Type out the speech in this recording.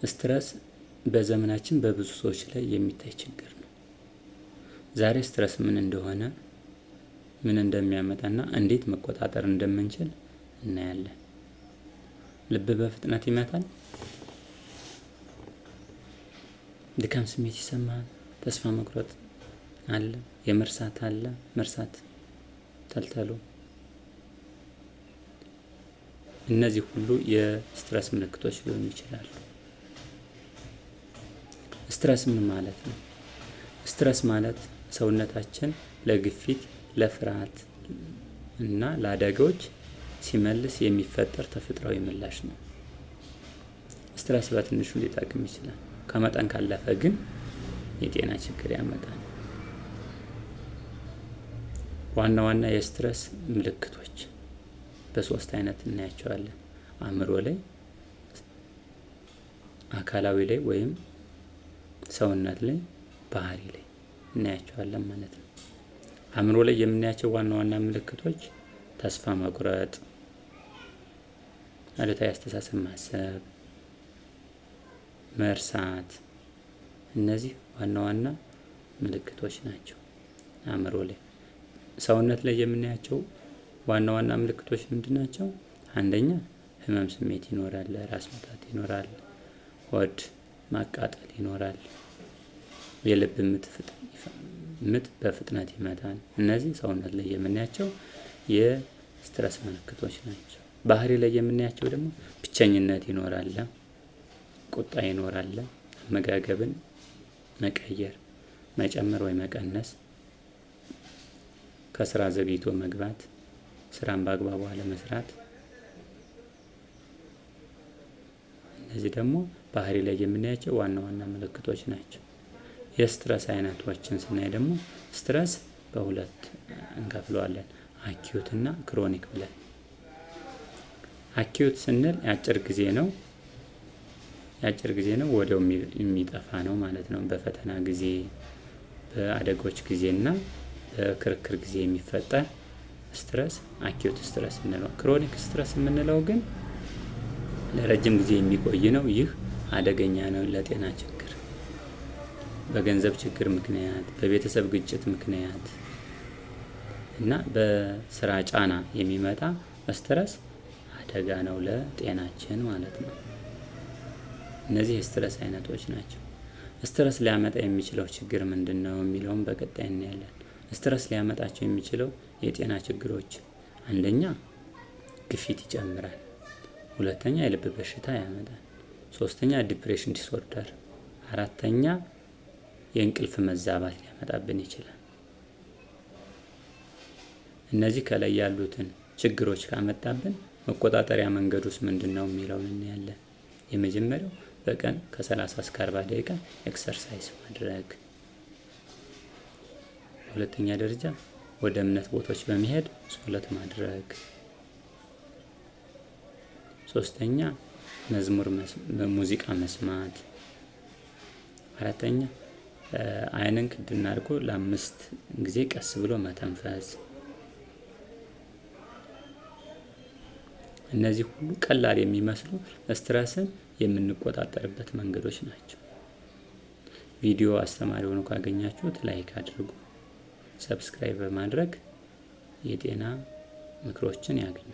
Stress በዘመናችን በብዙ ሰዎች ላይ የሚታይ ችግር ነው። ዛሬ stress ምን እንደሆነ፣ ምን እንደሚያመጣና እንዴት መቆጣጠር እንደምንችል እናያለን። ልብ በፍጥነት ይመታል፣ ድካም ስሜት ይሰማል፣ ተስፋ መቁረጥ አለ፣ የመርሳት አለ፣ መርሳት ተልተሎ። እነዚህ ሁሉ የ stress ምልክቶች ሊሆኑ ይችላሉ። Stress ምን ማለት ነው? Stress ማለት ሰውነታችን ለግፊት፣ ለፍርሃት እና ለአደጋዎች ሲመልስ የሚፈጠር ተፈጥሯዊ ምላሽ ነው። Stress በትንሹ ሊጠቅም ይችላል። ከመጠን ካለፈ ግን የጤና ችግር ያመጣል። ዋና ዋና የ stress ምልክቶች በሶስት አይነት እናያቸዋለን። አእምሮ ላይ፣ አካላዊ ላይ ወይም ሰውነት ላይ፣ ባህሪ ላይ እናያቸዋለን ማለት ነው። አእምሮ ላይ የምናያቸው ዋና ዋና ምልክቶች ተስፋ መቁረጥ፣ አሉታዊ አስተሳሰብ ማሰብ፣ መርሳት፣ እነዚህ ዋና ዋና ምልክቶች ናቸው። አእምሮ ላይ። ሰውነት ላይ የምናያቸው ዋና ዋና ምልክቶች ምንድን ናቸው? አንደኛ ህመም ስሜት ይኖራል፣ ራስ ምታት ይኖራል፣ ሆድ ማቃጠል ይኖራል፣ የልብ ምት በፍጥነት ይመታል። እነዚህ ሰውነት ላይ የምናያቸው የ stress ምልክቶች ናቸው። ባህሪ ላይ የምናያቸው ደግሞ ብቸኝነት ይኖራል፣ ቁጣ ይኖራል፣ አመጋገብን መቀየር፣ መጨመር ወይ መቀነስ፣ ከስራ ዘግይቶ መግባት፣ ስራን በአግባቡ አለመስራት። እነዚህ ደግሞ ባህሪ ላይ የምናያቸው ዋና ዋና ምልክቶች ናቸው። የ stress አይነቶችን ስናይ ደግሞ stress በሁለት እንከፍለዋለን፣ acute እና chronic ብለን። Acute ስንል የአጭር ጊዜ ነው። የአጭር ጊዜ ነው፣ ወዲያው የሚጠፋ ነው ማለት ነው። በፈተና ጊዜ፣ በአደጋዎች ጊዜ እና በክርክር ጊዜ የሚፈጠር stress acute stress እንለው። Chronic stress የምንለው ግን ለረጅም ጊዜ የሚቆይ ነው። ይህ አደገኛ ነው ለጤና ችግር፣ በገንዘብ ችግር ምክንያት፣ በቤተሰብ ግጭት ምክንያት እና በስራ ጫና የሚመጣ stress አደጋ ነው ለጤናችን ማለት ነው። እነዚህ የ stress አይነቶች ናቸው። Stress ሊያመጣ የሚችለው ችግር ምንድን ነው የሚለውን በቀጣይ እናያለን። Stress ሊያመጣቸው የሚችለው የጤና ችግሮች አንደኛ ግፊት ይጨምራል፣ ሁለተኛ የልብ በሽታ ያመጣል፣ ሶስተኛ depression disorder፣ አራተኛ የእንቅልፍ መዛባት ሊያመጣብን ይችላል። እነዚህ ከላይ ያሉትን ችግሮች ካመጣብን መቆጣጠሪያ መንገዱስ ምንድን ነው የሚለውን እናያለን። የመጀመሪያው በቀን ከ30 እስከ 40 ደቂቃ exercise ማድረግ። በሁለተኛ ደረጃ ወደ እምነት ቦታዎች በመሄድ ጸሎት ማድረግ። ሶስተኛ መዝሙር፣ ሙዚቃ መስማት። አራተኛ አይንን ክድን አድርጎ ለ5 ጊዜ ቀስ ብሎ መተንፈስ። እነዚህ ሁሉ ቀላል የሚመስሉ stress ን የምንቆጣጠርበት መንገዶች ናቸው። ቪዲዮ አስተማሪ ሆኖ ካገኛችሁት like አድርጉ። Subscribe በማድረግ የጤና ምክሮችን ያግኙ።